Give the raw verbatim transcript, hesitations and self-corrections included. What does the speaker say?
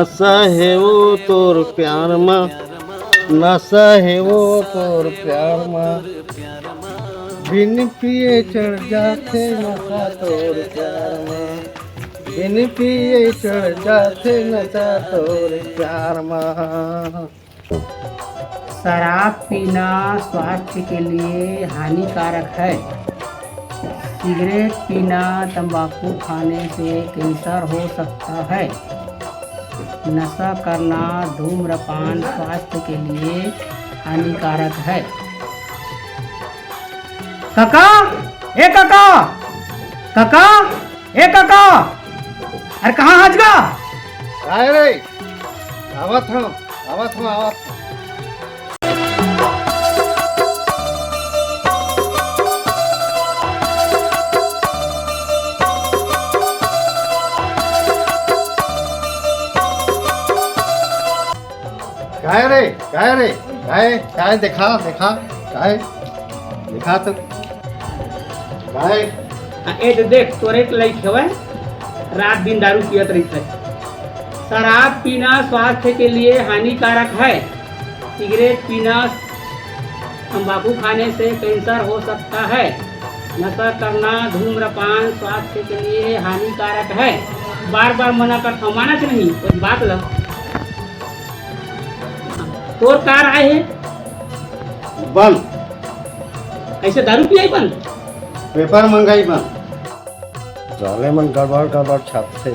नशा हे वो तोर प्यार मा, नशा हे वो तोर प्यार मा, बिन पिए चढ़ जाथे नशा तोर प्यार मा, बिन पिए चढ़ जाथे नशा तोर प्यार मा। शराब पीना स्वास्थ्य के लिए हानिकारक है। सिगरेट पीना, तंबाकू खाने से कैंसर हो सकता है। नशा करना, धूम्रपान स्वास्थ्य के लिए हानिकारक है। काका, ए काका, काका, ए काका, अरे कहाँ हस गा? काय रे? आवत हँव, आवत हँव, आवत हँव। काय रे? काय रे? काय? काय? देखा, देखा, काय? देखा तो। काय? हाँ, ए तो देख, तोरे के लइक हवय, रात दिन दारू पियत रहिथे। शराब पीना स्वास्थ्य के लिए हानिकारक है। सिगरेट पीना, तंबाकू खाने से कैंसर हो सकता है। नशा करना, धूम्रपान स्वास्थ्य के लिए हानिकारक है। बार बार मना करत हँव, मानत नहीं कोई बात ला। तोर कार आए हे बंद। कैसे दारू पियाई बंद? पेपर मंगाई बंद। साले मन गड़बड़ गड़बड़ छापथे।